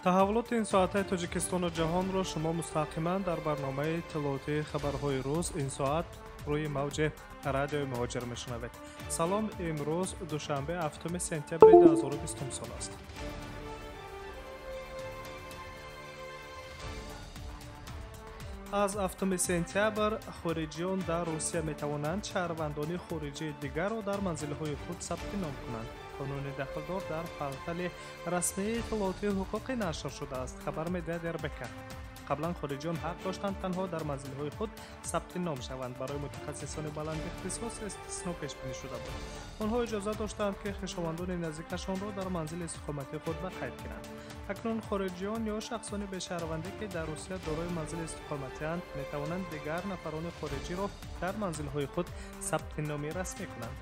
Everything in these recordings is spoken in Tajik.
Таҳаввулоти ин соатаи Тоҷикистону ҷаҳонро шумо мустақиман дар барномаи иттилоотии хабарҳои рӯз ин соат рӯи мавҷи радиои Муҳоҷир мешунавед. Салом, имрӯз душанбе 7 сентябри 2020 сол аст. Аз 7 сентябр хориҷиён дар Русия метавонанд шаҳрвандони хориҷии дигарро дар манзилҳои худ сабти ном кунанд. Қонуни дахлдор дар портали расмии иттилоотии ҳуқуқӣ нашр шудааст, хабар медиҳад РБК. Қаблан хориҷиён ҳақ доштанд танҳо дар манзилҳои худ сабти ном шаванд. Барои мутахассисони баландихтисос истисно пешбинӣ шуда буд. Онҳо иҷоза доштанд, ки хешовандони наздикашонро дар манзили истиқоматии худ ба қайд гиранд. Акнун хориҷиён ё шахсони бешаҳрвандӣ, ки дар Русия дорои манзили истиқоматианд, метавонанд дигар нафарони хориҷиро дар манзилҳои худ сабти номи расмӣ кунанд.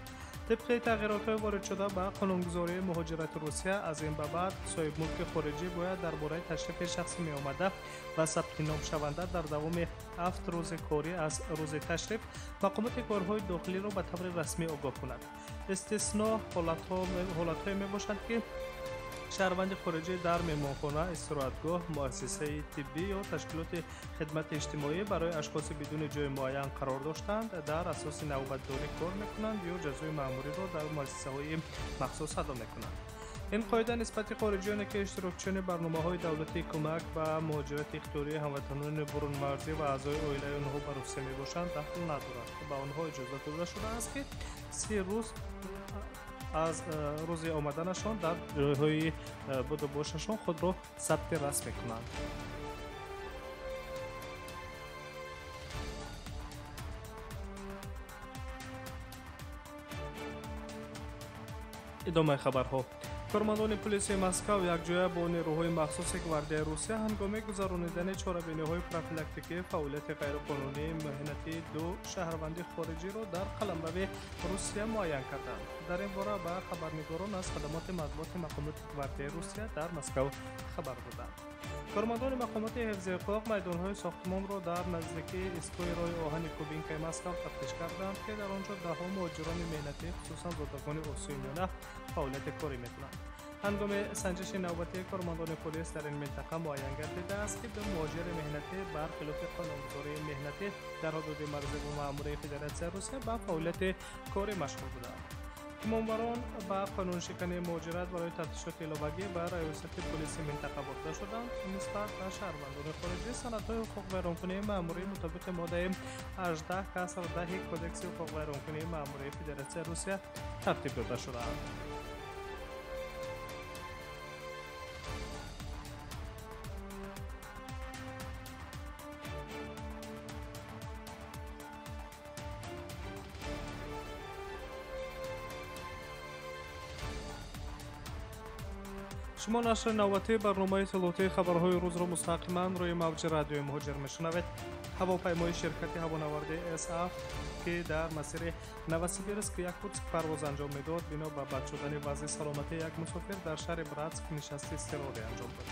Тибқи тағйиротҳои воридшуда ба қонунгузории муҳоҷирати Русия, аз ин ба баъд соҳибмулки хориҷӣ бояд дар бораи ташрифи шахси меомада ва сабти номшаванда дар давоми 7 рӯзи корӣ аз рӯзи ташриф мақомоти корҳои дохилиро ба таври расмӣ огоҳ кунад. Истисно ҳолатҳое мебошанд, ки шаҳрванди хориҷӣ дар меҳмонхона, истироҳатгоҳ, муассисаи тиббӣ ё ташкилоти хидмати иҷтимоӣ барои ашхоси бидуни ҷои муайян қарор доштанд, дар асоси навбатдорӣ кор мекунанд ё ҷазои маъмуриро дар муассисаҳои махсус адо мекунанд. Ин қоида нисбати хориҷиёне, ки иштирокчиёни барномаҳои давлатии кӯмак ба муҳоҷирати ихтиёрии ҳамватанони бурунмарзӣ ва аъзои оилаи онҳо ба Русия мебошанд, дахл надорад. Ба онҳо иҷоза дода шудааст, ки 30 рӯз аз рӯзи омаданашон дар ҷойҳои будубошашон худро сабти расмӣ кунанд. Идомаи хабарҳо. Кормандони полиси Москав якҷоя бо нерӯҳои махсуси гвардияи Русия ҳангоми гузаронидани чорабиниҳои профилактикӣ фаъолияти ғайриқонунии меҳнатии ду шаҳрванди хориҷиро дар қаламрави Русия муайян карданд. Дар ин бора ба хабарнигорон аз хадамоти матбуоти мақомоти гвардияи Русия дар Москав хабар доданд. Кормандони мақомоти ҳифзи ҳуқуқ майдонҳои сохтмонро дар наздикии истгоҳи роҳи оҳани Кубинкаи Москав тафтиш карданд, ки дар он ҷо даҳҳо муҳоҷирони меҳнатӣ, хусусан зодагони Осиёи Миёна, фаъолияти корӣ мекунанд. Ҳангоми санҷиши навбатии кормандони полис дар ин минтақа муайян гардидааст, ки ду муҳоҷири меҳнатӣ бар хилофи қонунгузории меҳнатӣ дар ҳудуди марзӣ бо маъмурияи Федератсияи Русия ба фаъолияти корӣ машғул буданд. Гумонбарон ба қонуншикании муҳоҷират барои тафтишоти иловагӣ ба раёсати полиси минтақа бурда шуданд. Нисбат ба шаҳрвандони хориҷӣ санадҳои ҳуқуқвайронкунии маъмурӣ мутобиқи моддаи 18 каср 10 Кодекси ҳуқуқвайронкунии маъмурии Федератсияи Русия тартиб дода шудаанд. Шумо нашри навбатии барномаи иттилоотии хабарҳои рӯзро мустақиман рӯи мавҷи радиои Муҳоҷир мешунавед. Ҳавопаймои ширкати ҳавонавардии С7, ки дар масири Новосибирск Якутск парвоз анҷом медод, бино ба бад шудани вазъи саломатии як мусофир дар шаҳри Братск нишасти изтирорӣ анҷом дод.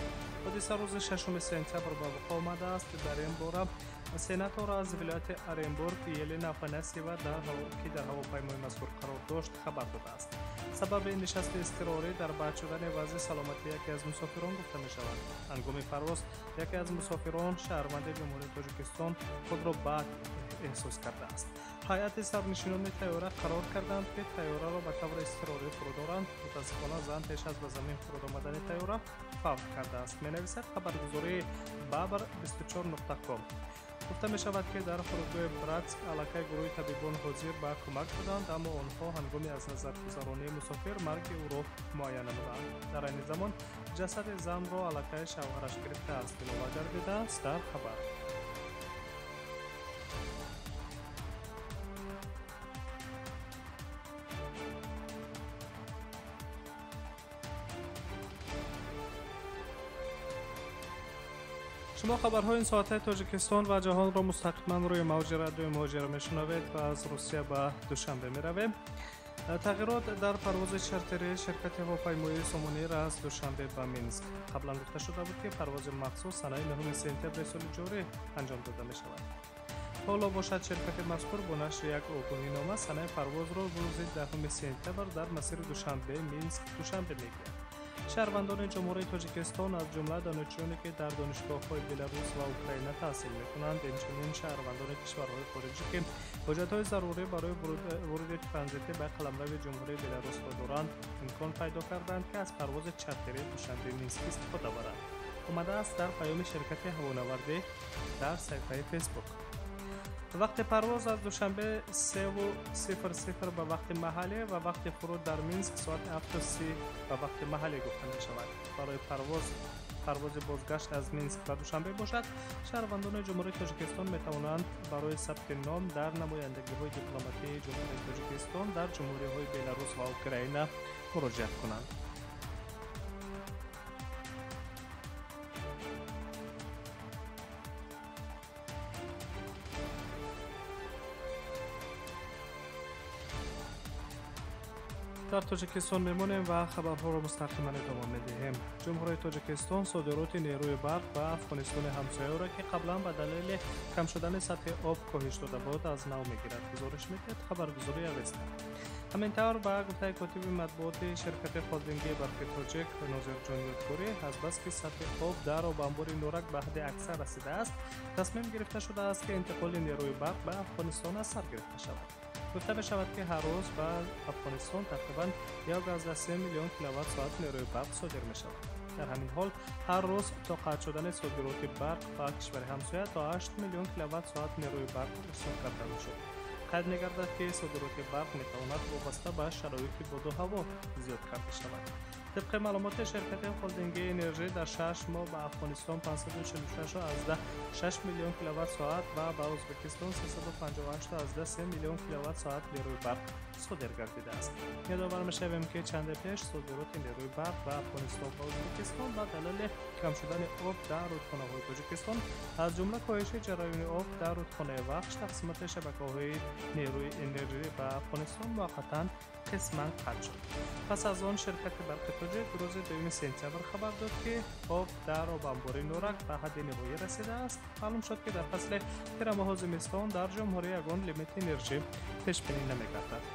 Ҳодиса рӯзи 6 сентябр ба вуқӯъ омадааст. Дар ин бора сенатор аз вилояти Оренбург Елена Афанасьева, ки дар ҳавопаймои мазкур қарор дошт, хабар додааст. Сабаби нишасти изтирорӣ дар бад шудани вазъи саломатии яке аз мусофирон гуфта мешавад. Ҳангоми парвоз яке аз мусофирон, шаҳрванди Ҷумҳурии Тоҷикистон, худро бад эҳсос кардааст. Ҳайати сарнишинони тайёра қарор карданд, ки тайёраро ба таври изтирорӣ фуруд оранд. Мутаассифона, зан пеш аз ба замин фуруд омадани тайёра фавт кардааст, менависад хабаргузории Бабр 24.com. Гуфта мешавад, ки дар фурудгоҳи Братск аллакай гурӯҳи табибон ҳозир ба кӯмак буданд, аммо онҳо ҳангоми аз назаргузаронии мусофир марги ӯро муайян намуданд. Дар айни замон ҷасади занро аллакай шавҳараш гирифтааст, илова гардидааст дар хабар. Шумо хабарҳои ин соатаи Тоҷикистон ва ҷаҳонро мустақиман рӯи мавҷи радиои Муҳоҷир мешунавед ва аз Русия ба Душанбе меравем. Тағйирот дар парвози чартерии ширкати ҳавопаймоии Сомонир аз Душанбе ба Минск. Қаблан гуфта шуда буд, ки парвози махсус санаи 9 сентябри соли ҷорӣ анҷом дода мешавад. Ҳоло бошад, ширкати мазкур бо нашри як огоҳинома санаи парвозро рӯзи 10 сентябр дар масири Душанбе Минск Душанбе мегӯяд. Шаҳрвандони Ҷумҳурии Тоҷикистон, аз ҷумла донишҷӯёне, ки дар донишгоҳҳои Беларус ва Украина таҳсил мекунанд, инчунин шаҳрвандони кишварҳои хориҷӣ, ки ҳуҷҷатҳои зарурӣ барои вуруди транзитӣ ба қаламрави Ҷумҳурии Беларусро доранд, имкон пайдо карданд, ки аз парвози чартерии Душанбе-Минск истифода баранд. Омадааст дар паёми ширкати ҳавонавардӣ дар саҳифаи Фейсбук. Вақти парвоз аз Душанбе 3:00 ба вақти маҳаллӣ ва вақти фуруд дар Минск соати 7:30 ба вақти маҳаллӣ гуфта мешавад. Барои парвози бозгашт аз Минск ба Душанбе бошад, шаҳрвандони Ҷумҳурии Тоҷикистон метавонанд барои сабти ном дар намояндагиҳои дипломатии Ҷумҳурии Тоҷикистон дар ҷумҳуриҳои Беларус ва Украина муроҷиат кунанд. Дар Тоҷикистон мемонем ва хабарҳоро мустақиман идома медиҳем. Ҷумҳурии Тоҷикистон содироти нерӯи барқ ба Афғонистони ҳамсояро, ки қаблан ба далели кам шудани сатҳи об коҳиш дода буд, аз нав мегирад, гузориш медиҳад хабаргузории Авеста. Ҳамин тавр, ба гуфтаи котиби матбуоти ширкати холдингии барқи тоҷик Нозирҷон Ёдгорӣ, азбаски сатҳи об дар обанбори Норак ба ҳадди аксар расидааст, тасмим гирифта шудааст, ки интиқоли нерӯи барқ ба Афғонистон аз сар гирифта шавад. Гуфта мешавад, ки ҳар рӯз ба Афғонистон тақрибан 1,3 миллион киловатт-соат нерӯи барқ содир мешавад. Дар ҳамин ҳол, ҳар рӯз то қатъ шудани содироти барқ ба кишвари ҳамсоя то 8 миллион киловатт-соат нерӯи барқ ирсол карда мешуд. Қайд мегардад, ки содироти барқ метавонад вобаста ба шароити боду ҳаво зиёд карда шавад. Тибқи маълумоти ширкати холдингии энержӣ, дар 6 моҳ ба Афғонистон 546,6 миллион киловатт-соат ва ба Ӯзбекистон 358,3 миллион киловатт-соат нерӯи барқ содир гардидааст. Ёдовар мешавем, ки чанде пеш содироти нерӯи барқ ба Афғонистон ва Ӯзбекистон ба далели кам шудани об дар рудхонаҳои Тоҷикистон, аз ҷумла коҳиши ҷараёни об дар рудхонаи Вахш, тақсимоти шабакаҳои нерӯи энержӣ ба Афғонистон муваққатан қисман қатъ шуд. Пас аз он ширкати барқи тоҷик рӯзи 2 сентябр хабар дод, ки об дар обанбори Норак ба ҳадди ниҳоӣ расидааст. Маълум шуд, ки дар фасли тирамоҳу зимистон дар ҷумҳурӣ ягон лимити энержӣ пешбинӣ намегардад.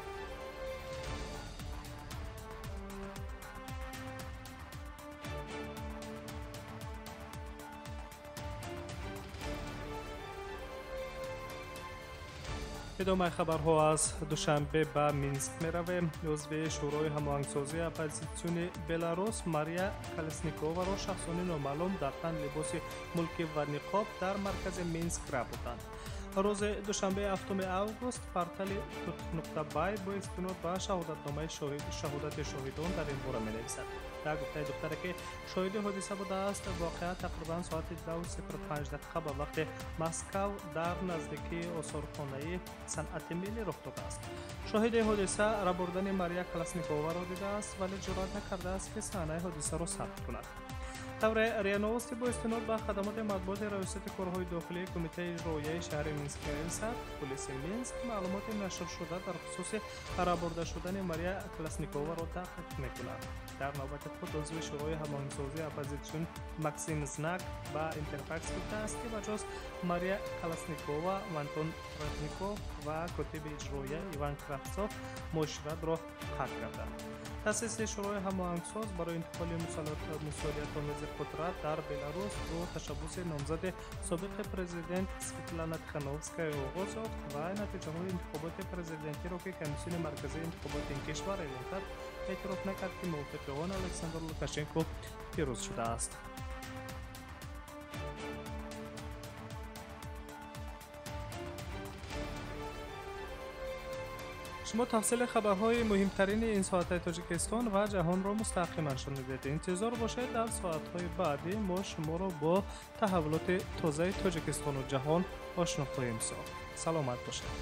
Идомаи хабарҳо аз Душанбе ба Минск меравем. Узви Шӯрои ҳамоҳангсозии оппозитсиони Беларус Мария Колесниковаро шахсони номаълум дар тан либоси мулкӣ ва ниқоб дар маркази Минск рабуданд. Рӯзи душанбе 7 август портали tut.by бо истинод ба шаҳодатномаи шаҳодати шоҳидон дар ин бора менависад. Дар гуфтаи духтаре, ки шоҳиди ҳодиса будааст, воқеа тақрибан соати 2:05 ба вақти Москав дар наздикии осорхонаи санъати миллӣ рух додааст. Шоҳиди ҳодиса рабурдани Мария Колесниковаро дидааст, вале ҷуръат накардааст, ки саҳнаи ҳодисаро сабт кунад. Тавре РИА Новости бо истинод ба хадамоти матбуоти Раёсати корҳои дохилии Кумитаи иҷроияи шаҳри Минск менависад, полиси Минск маълумоти нашршуда дар хусуси рабурда шудани Мария Колесниковаро таҳқиқ мекунад. Дар навбати худ узви Шӯрои ҳамоҳангсозии оппозитсион Максим Знак ба Интерфакс гуфтааст, ки ба ҷуз Мария Колесникова, Антон Тратников ва котиби иҷроия Иван Кравцов муоширатро қатъ карданд. Таъсиси Шӯрои ҳамоҳангсоз барои интиқоли мусолиятомези қудрат дар Беларус бо ташаббуси номзади собиқи президент Светлана Тихановская оғоз ёфт ва натиҷаҳои интихоботи президентиро, ки Комиссиони марказии интихоботи ин кишвар эълон кард, эътироф накард, ки мувофиқи он Александр Лукашенко пирӯз шудааст. Шумо тафсили хабарҳои муҳимтарини ин соатаи Тоҷикистон ва ҷаҳонро мустақиман шунидед. Интизор бошед, дар соатҳои баъдӣ мо шуморо бо таҳаввулоти тозаи Тоҷикистону ҷаҳон ошно хоҳем сохт. Саломат бошед.